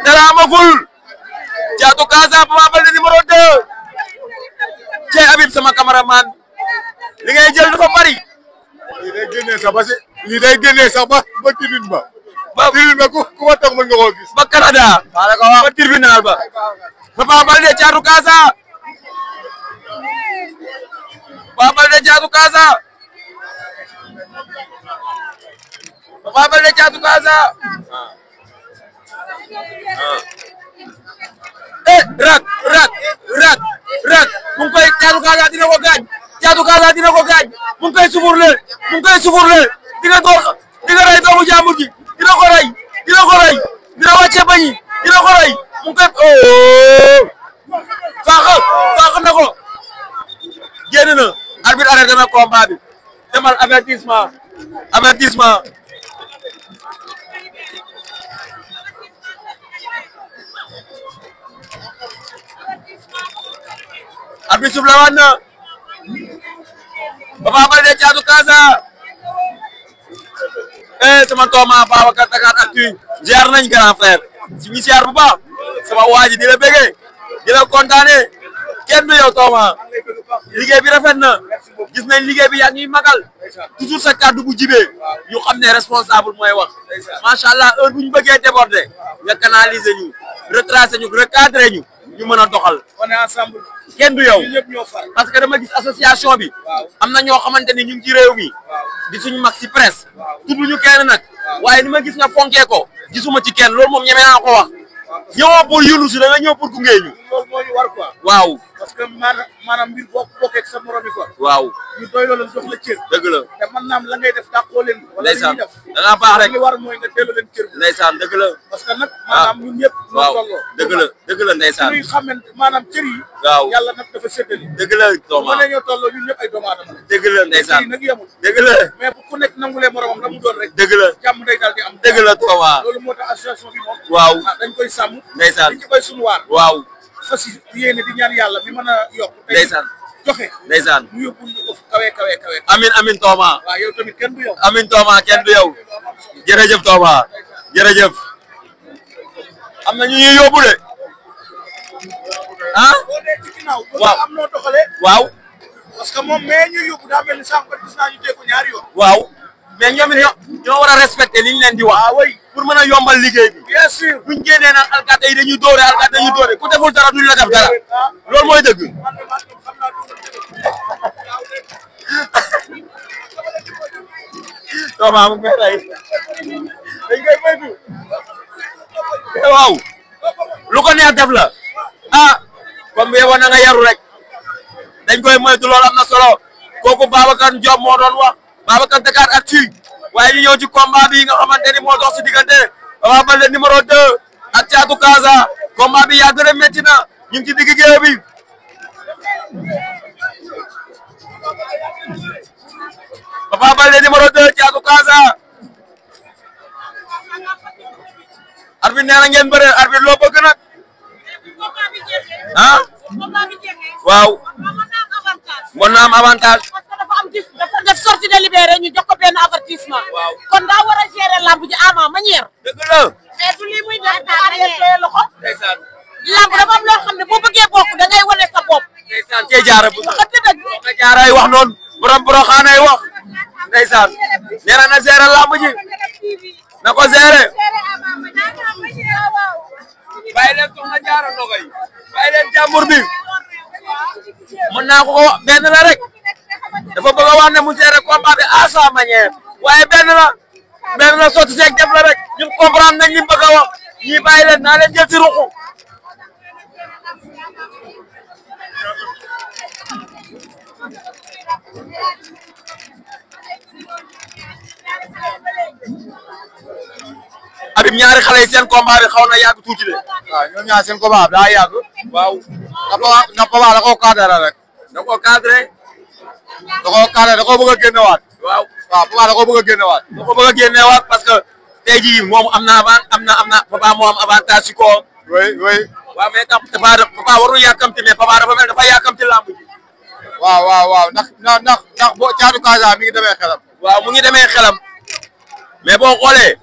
dara amagul Thiatou Casa Papa Baldé numéro 2 Cey Habib sama cameraman li ngay jël dafa bari lii day génnee sax ba si lii day génnee sax ba tribune ba ku ma toog mën nga koo gis ba Canada ba tribunal ba Papa Baldé Thiatou Casa Papa Baldé Thiatou Casa Papa Baldé Thiatou Casa rak mu ngi koy Thiatou Casa dina ko gaañ Thiatou Casa dina ko gaañ mu ngi koy sufurle dina rey doomu jàmbur gi dina ko rey dina wàcce bañi dina ko rey mu ngi koy faax na ko génn na arbitre arrêté na combat bi demal avertissement arbitre suuf la waat na Papa Baldé Thiatou Casa sama tooma Babacar Dakaractu ziar nañ grand frère si mi ziar bu baax sama waaji di la bëggee di la kontaane kenn du yow tooma liggéey bi rafet na gis nañ liggéey bi yaa ngi magal toujours sa kàddu bu jibee ñu xam ne responsable mooy wax macha allah heure bu ñu bëggee déborder nga canaliser ñu retracer ñu recadrer ñu mën a doxal on est ensemble kenn du yow parce que dama gis association bi am na ñoo xamante ni ñu ngi ci réew mi di suñu mag si presse tudduñu kenn nag waaye ni ma gis nga fonkee ko gisuma ci kenn loolu moom ñeme naa ko wax ñëwoo pour yëngu si da nga ñëw pour gunge ñu. loolu moo ñu war quoi. waaw parce que maanaam mbir boo ko bokkee ak sa morom yi quoi. waaw ñu doy loolu jox la cër. dëgg la te man naam la ngay def dàqoo leen. wala li ñuy def da ngaa baax rek li war mooy nga delloo leen cër. ndeysaan dëgg la. parce que nag maanaam ñun ñëpp. waaw ñoo tolloo. dëgg la ndeysaan. suñuy xamante maanaam cër yi. waaw yàlla nag dafa séddale. dëgg la Thomas bu ma ñoo tolloo ñun ñëpp ay doomu aadama la. dëgg la ndeysaan cër yi nag yemul. dëgg la mais bu ku nekk nangulee moromam la mu doon rek. dëgg la jàmm day daal di am. dëgg la Thomas loolu moo tax association bi moom. waaw dañ koy sàmm. ndeysaan dañ ci koy suñu waar. waaw fas yéene di ñaan yàlla mi mën a yokk. ndeysaan joxe ndeysaan mu yóbbu ñu ko kawe. amin Thomas waaw yow tamit kenn du yow. amin Thomas kenn du yow jërëjëf Thomas jërëjëf am na ñu ñuy yóbbu de ah boo dee ci ginnaaw. waaw am noo doxalee. waaw parce que moom mais ñuy yóbbu daa mel ni sànq gis naa ñu dégg ñaari yoon. waaw mais ñoom it ñoo war a respecté li ñu leen di wax. ah oui pour mën a yombal liggéey bi. bien sûr. buñ génnee naan alkaati yi dañuy dóore alkaati dañuy dóore ku deful dara duñ la def dara loolu mooy dëgg. Thomas mu ngi koy rey dañ koy moytu waaw lu ko neex def la ah comme yow na nga yaru rek dañ koy moytu loolu am na solo kooku Babacar Diop moo doon wax Babacar Dakaractu waaye ñu ñëw ci combat bi nga xamante ni moo dox si diggante Papa Baldé numéro 2 ak Thiatou Casa combat bi yaa gën a métti na ñu ngi ci digg géew bi Papa Baldé numéro 2 Thiatou Casa arbitre nee na ngeen bëre arbitre loo bëgg nag ah waaw mën na am avantage dafa def sortie de libéré ñu jox ko benn avertissement. waaw kon daa war a gérer lamb ji à ma manière. dëgg la mais du lii muy def daa arrêté loxo. ndeysaan lamb dafa am loo xam ne boo bëggee bokk da ngay wane sa bopp. ndeysaan cee jaara bu wax dëgg nga jaaray wax noonu borom boroxaanay wax ndeysaan nee na gérer lamb ji na ko gérer bàyyi leen soxna jaara nogay bàyyi leen jàmbur bi mën naa ko wax benn la rek dafa bëgg a wax ne mu gérer combat bi à sa manière waaye benn la sotti seeg def la rek ñun comprendre nañ li mu bëgg a wax ñii bàyyi leen naa leen jël si ruqu Habib ñaari xale yi seen combat bi xaw na yàgg tuuti de. waaw ñoom ñaar seen combat bi daa yàgg. waaw na Papa da koo cadré rek. da koo cadré. da koo bëgg a génnewaat. waaw Papa da koo bëgg a génnewaat. da koo bëgg a génnewaat parce que tey jii moom am na Papa moo am avantage ci kawam. oui. waaw mais Papa warul yàkkamti mais Papa dafa mel dafa yàkkamti lamb ji. waaw ndax boo Thiatou Casa mi ngi demee xelam. waaw mu ngi demee xelam mais boo xoolee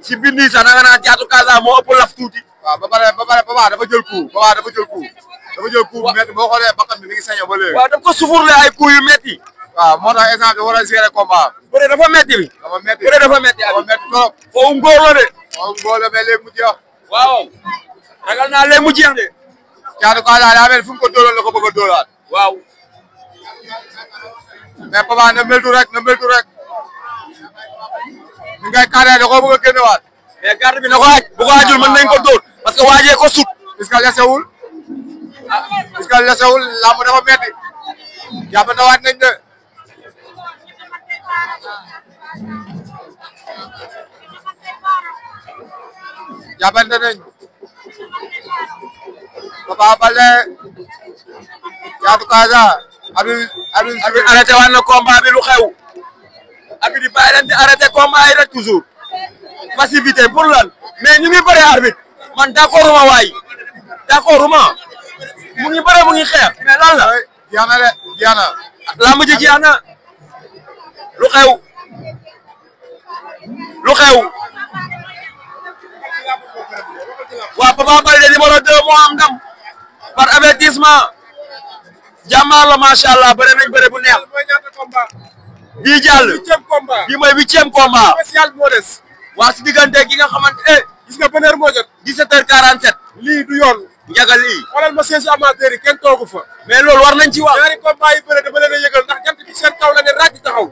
si bindi sax da nga naan Thiatou Casa moo ëpp laf tuuti. waaw ba pare Papa dafa jël coup dafa jël coup bu métti boo xoolee bakkan bi mi ngi sañoo ba léegi. waaw daf ko sufurle ay coups yu métti. waaw moo tax instant bi war a gérer combat. bëre dafa métti bi. dafa métti bëre dafa métti dafa métti trop. foofu ngóor la de. waaw ngóor la mais léegi mu jeex. waaw. ragal naa léegi mu jeex de. Thiatou Casa daa mel fu mu ko dóoloon la ko bëgg a dóolaat. waaw. mais Papa na meltu rek. ñu ngay carré da koo bëgg a génnewaat. mais garde bi na ko aaj bu ko aajul mën nañ ko dóor parce que waajee ko sut. est-ce que lesewul. est-ce que lesewul lamb dafa métti. jàppandawaat nañ de. jàppante nañ. Papa Baldé Thiatou Casa. Habib arrêté waat na combat bi lu xew. Habib di bàyyi leen di arrêté combat yi rek toujours. passivité pour lan mais ñu ngi bëre arbitre man d'accord ma waay d'accord ma mu ngi bëre mu ngi xeex mais lan la. jeex na de jeex na. lamb ji jeex na lu xew waa Papa Baldé numéro 2 moo am ndam par avertissement jàmbaar la macha allah bëre nañ bëre bu neex bii jàll bii mooy 8e combat spécial moo des. waa si diggante gi nga xamante gis nga ban heure moo jot. 17h47 lii du yoon. njagal lii xoolal ma siège amateur yi kenn toogu fa. mais loolu war nañ ci wax. ñaari combat yi bëre dama leen a yëgal ndax jant bi seen kaw la ne ràcc taxaw.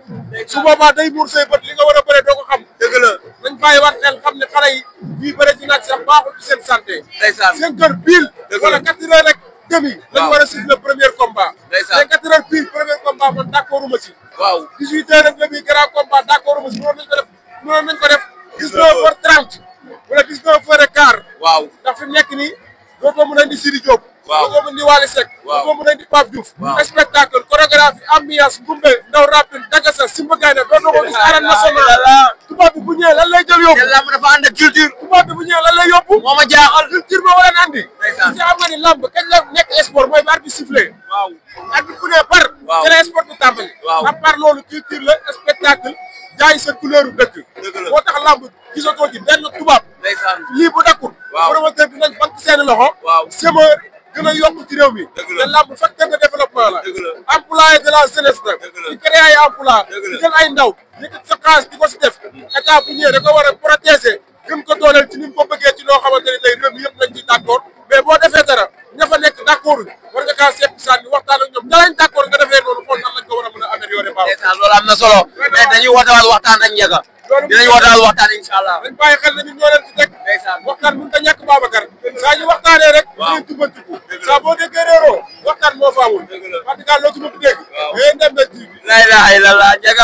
su boobaa day muur say bët li nga war a bëre doo ko xam. dëgg la nañ bàyyiwaat xel xam ne xale yi bii bëre ci naaj sax baaxul ci seen santé. ndeysaan seen kër pile. wala 4 heures rek demi. lañ war a suivre le premier combat. ndeysaan mais 4 heures pile premier combat man d'accord ma ci. waaw 18 heures rek demi grand combat d'accord ma ci mënoon nañ ko def 19h30 wala 19h15. waaw ndax fi mu nekk nii dootoo mën a indi Sidi Diop. waaw dootoo mën a indi Waly Seck. waaw dootoo mën a indi Pape Diouf. waaw spectacle chorégraphie ambiance ngumbe ndaw rapide dagasa simba gaynde dootoo ko gis arène nationale. tubaab bi bu ñëwee lan lay jël yóbbu. te lamb dafa ànd ak culture. tubaab bi bu ñëwee lan lay yóbbu. moo ma jaaxal. culture moo war a andi. ndeysaan si xam nga ni lamb kañ la nekk sport mooy ba arbitre sifflé. waaw arbitre bu ne par. waaw ci la sport bi tàmbali. waaw à part loolu culture la spectacle jaay sa couleur dëkk. dëgg la moo tax lamb gisatoo ci benn tubaab. ndeysaan lii bu dakkul. waaw promoteur bi nañ bank seen loxo. waaw sama gën a yokk ci réew mi. dëgg la te lamb facteur de développement la. dëgg la employé de la jeunesse la. dëgg la di créer ay emploi. dëgg la di jël ay ndaw. yëkkat sa xaalis di ko si def. état bu ñëwee da ko war a protéger. gën ko dooleel ci ni mu ko bëggee ci loo xamante ne tey réew mi yëpp lañ ci d'accord mais boo defee dara ña fa nekk d'accord war nga kaa seet sànni waxtaan ak ñoom ña lañ d'accord nga defee noonu xool nan lañ ko war a mën a améliorer baax. ndeysaan loolu am na solo mais dañuy wootewaat waxtaan rek njëkk dinañ wootewaat waxtaan incha allah. dañ bàyyi xel ne ñun ñoo leen fi teg. ndeysaan waxtaan mënut a ñàkk Babacar. saa ñu waxtaanee rek. waaw dinañ jubbantiku. saa boo déggee réeroo waxtaan moo fa amul. dëgg la parce que loo ci mën a dégg. waaw yéen dem na ji. la ilaha illallah njëkk